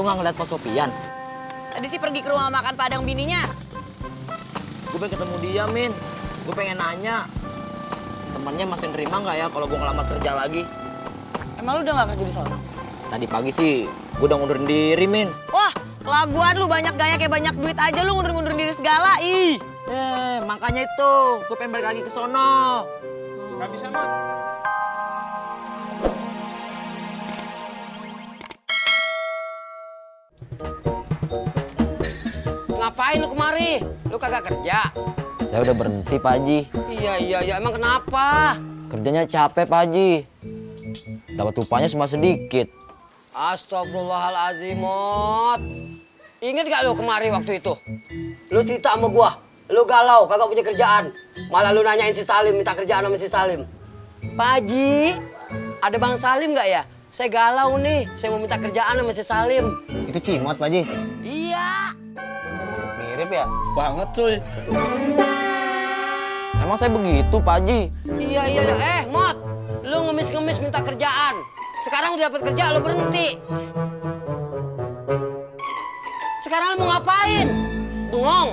nggak ngeliat Pak Sopian? Tadi sih pergi ke rumah makan Padang bininya. Gue pengen ketemu dia, Min. Gue pengen nanya, temennya masih nerima nggak ya kalau gue ngelamar kerja lagi? Emang lu udah nggak kerja di sana? Tadi pagi sih, gue udah ngundurin diri, Min. Wah, kelaguan lu banyak gaya kayak banyak duit aja lu ngundurin diri segala. Ih. Makanya itu, gue pengen balik lagi ke sono. Nggak bisa, Mat. Ngapain lu kemari? Lu kagak kerja? Saya udah berhenti, Pak Haji. Iya, emang kenapa? Kerjanya capek, Pak Haji. Dapat upahnya cuma sedikit. Astagfirullahaladzim, Mot. Ingat gak lu kemari waktu itu? Lu cerita sama gua, lu galau, kagak punya kerjaan. Malah lu nanyain si Salim, minta kerjaan sama si Salim. Pak Haji, ada Bang Salim gak ya? Saya galau nih, saya mau minta kerjaan sama si Salim. Itu Cimot, Pak Haji. Iya. Mirip ya? Banget, cuy. Emang saya begitu, Pak Haji? Iya. Mot, lu ngemis-ngemis minta kerjaan. Sekarang udah dapat kerja, lu berhenti. Sekarang lu mau ngapain? Bengong.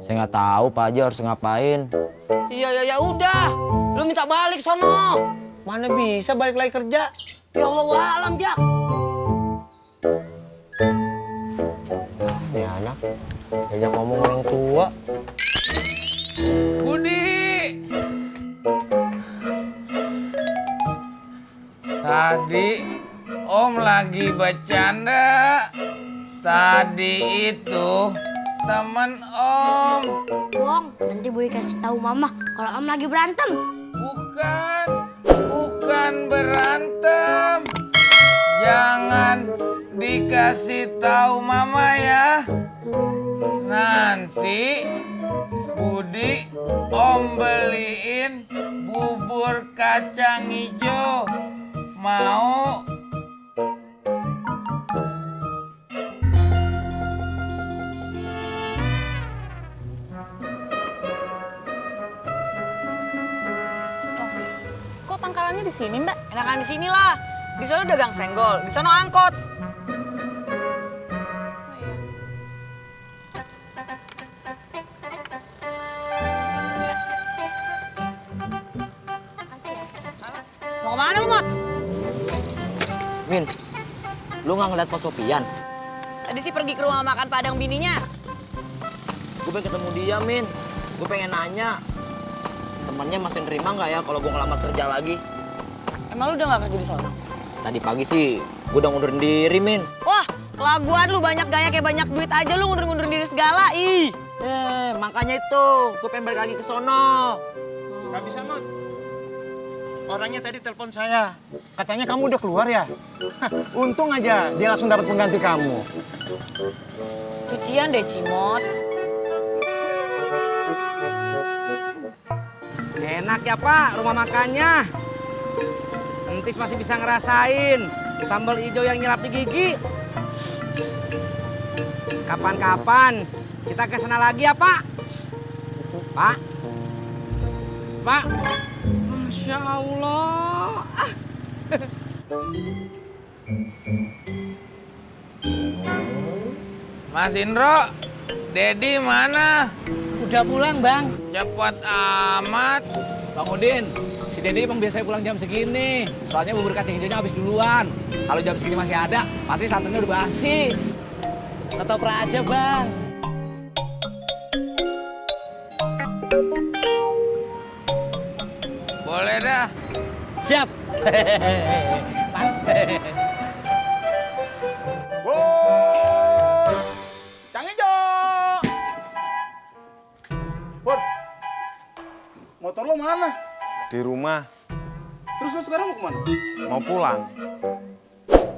Saya nggak tahu, Pak Haji harus ngapain. Iya, udah. Lu minta balik sono. Mana bisa balik lagi kerja? Ya Allah wa'alam, Jak. Ini anak, diajak ngomong orang tua. Budi. Tadi Om lagi bercanda. Tadi itu teman Om. Bohong, nanti Budi kasih tahu Mama kalau Om lagi berantem. Bukan berantem. Jangan dikasih tahu Mama ya. Nanti Budi Om beliin bubur kacang hijau. Mau? Kok pangkalannya di sini, Mbak? Enakan di sini lah. Di sana dagang senggol, di sana angkot. Mau kemana lu, Mot? Min, lu nggak ngeliat Pak Sopian? Tadi sih pergi ke rumah makan Padang bininya. Gue pengen ketemu dia, Min. Gue pengen nanya, temennya masih nerima nggak ya kalau gue ngelamar kerja lagi? Emang lu udah nggak kerja di sana? Tadi pagi sih, gue udah ngundurin diri, Min. Wah, kelaguan lu banyak gaya kayak banyak duit aja lu ngundurin diri segala. Ih. Makanya itu, gue pengen balik lagi ke sono. Nggak bisa, Mat. Orangnya tadi telepon saya. Katanya kamu udah keluar ya? Untung aja dia langsung dapat pengganti kamu. Cucian deh, Cimot. Enak ya Pak, rumah makannya. Entis masih bisa ngerasain sambal hijau yang nyelap di gigi. Kapan-kapan kita ke sana lagi ya Pak. Pak. Pak. Masya Allah. Mas Indro, Dedi mana? Udah pulang Bang. Cepat amat. Bang Udin, si Dedi emang biasanya pulang jam segini. Soalnya bubur kacang hijaunya habis duluan. Kalau jam segini masih ada, pasti santannya udah basi. Ketoprak aja Bang. Boleh dah. Siap. Pur! Kang Ijo! Pur! Motor lo mana? Di rumah, Terus lo sekarang mau kemana? mau pulang.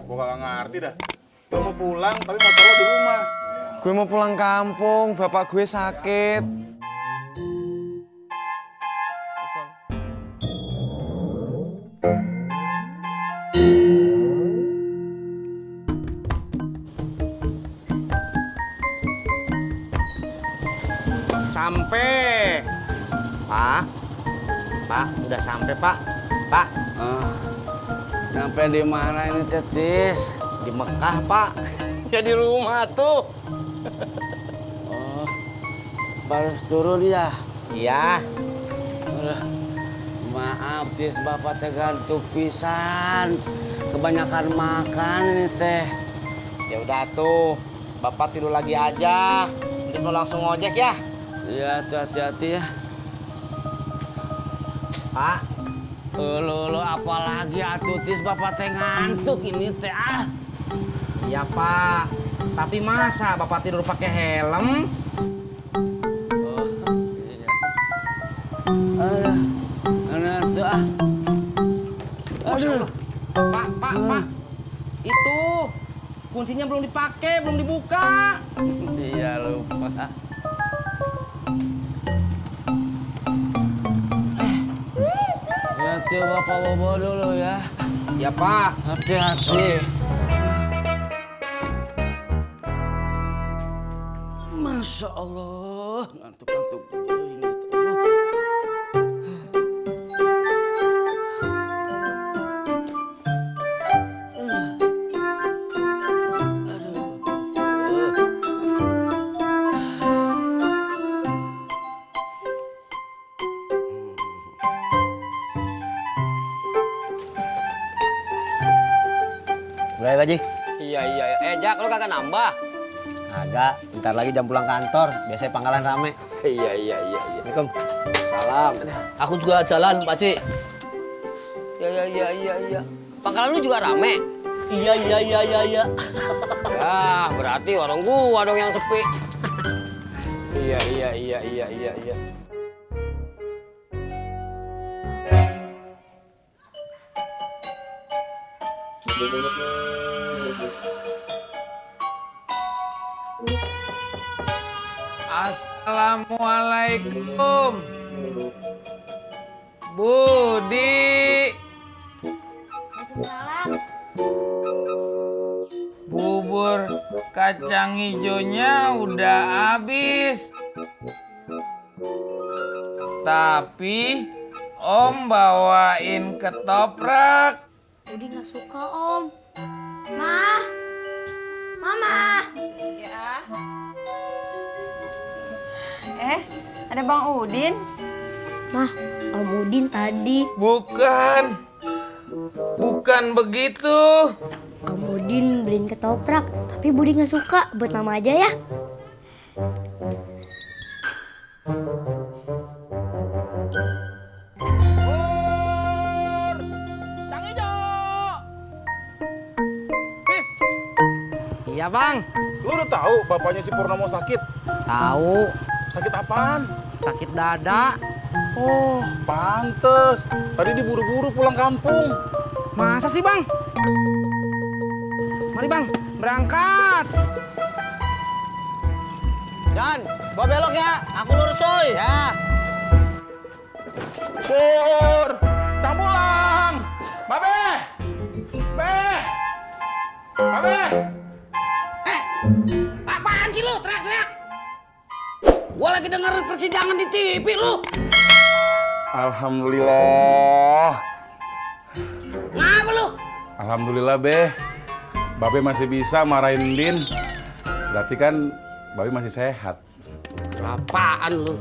Gua kagak ngerti dah. Lo mau pulang tapi motor lo di rumah. Gue mau pulang kampung, bapak gue sakit. Sampai. Pak, udah sampai Pak. Pak. Sampai di mana ini Tetis? Di Mekah Pak. dia di rumah tuh. Baru turun ya? Iya. Aduh, maaf Tis, Bapak teh gantuk pisan. Kebanyakan makan ini teh. Ya udah tuh, Bapak tidur lagi aja. Terus mau langsung ngojek ya? Iya, tuh hati-hati ya. Pak, Lo apalagi atuh Tis, Bapak teh ngantuk ini teh ah. iya Pak. Tapi masa Bapak tidur pakai helm? Oh, iya. Aduh, mana tuh ah. Aduh. Pak. Itu kuncinya belum dipakai, belum dibuka. Iya lupa. Hati Bapak bobo dulu ya. Ya Pak. Hati-hati. Masya Allah, ngantuk-ngantuk ini tuh. Mulai Pak Ji. Iya. Jak, lo kagak nambah? Agak, bentar lagi jam pulang kantor. Biasanya pangkalan rame. Iya. Assalamualaikum. Salam. Aku juga jalan, Pak Ci. Iya. Pangkalan lu juga rame? Iya. Ya, berarti warung gua dong yang sepi. Iya. Assalamualaikum. Budi. Bubur kacang hijaunya udah habis. Tapi Om bawain ketoprak. Budi nggak suka Om. Mama. Ya. Ada Bang Udin. Mah, Om Udin tadi. Bukan begitu. Om Udin beliin ketoprak, tapi Budi nggak suka. Buat Mama aja ya. Iya Bang. Lu udah tahu bapaknya si Purnomo sakit? Tahu. Sakit apaan? Sakit dada. Oh, pantes. Tadi diburu-buru pulang kampung. Masa sih Bang? Mari Bang, berangkat. Jan, bawa belok ya. Aku lurus coy. Ya. Pur, jangan pulang. Babe! Babe! Apaan sih lu teriak-teriak? Gua lagi denger persidangan di TV lu. Alhamdulillah. Ngapa lu? Alhamdulillah, Be. Babe masih bisa marahin Din. Berarti kan Babe masih sehat. Apaan lu?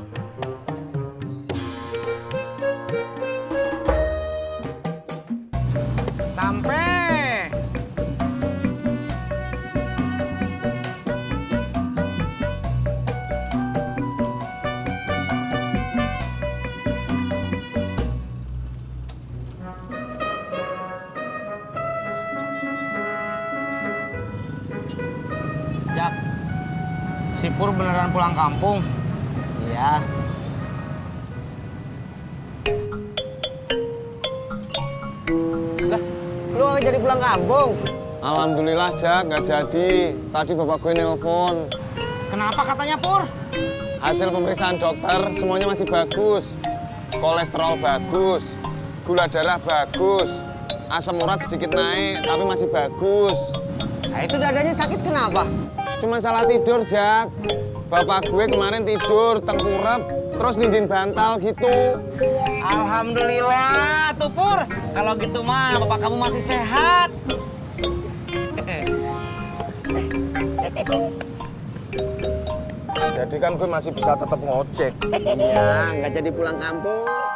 Sampai. Jak, si Pur beneran pulang kampung? Iya. Lu gak jadi pulang kampung? Alhamdulillah, Jak, nggak jadi. Tadi bapak gue nelpon. Kenapa katanya Pur? Hasil pemeriksaan dokter semuanya masih bagus. Kolesterol bagus, gula darah bagus, asam urat sedikit naik tapi masih bagus. Nah, itu dadanya sakit kenapa? Cuma salah tidur, Jak. Bapak gue kemarin tidur tengkurap terus nindin bantal gitu. Alhamdulillah tuh Pur. Kalau gitu mah bapak kamu masih sehat. Jadi kan gue masih bisa tetap ngojek. Iya, nggak jadi pulang kampung.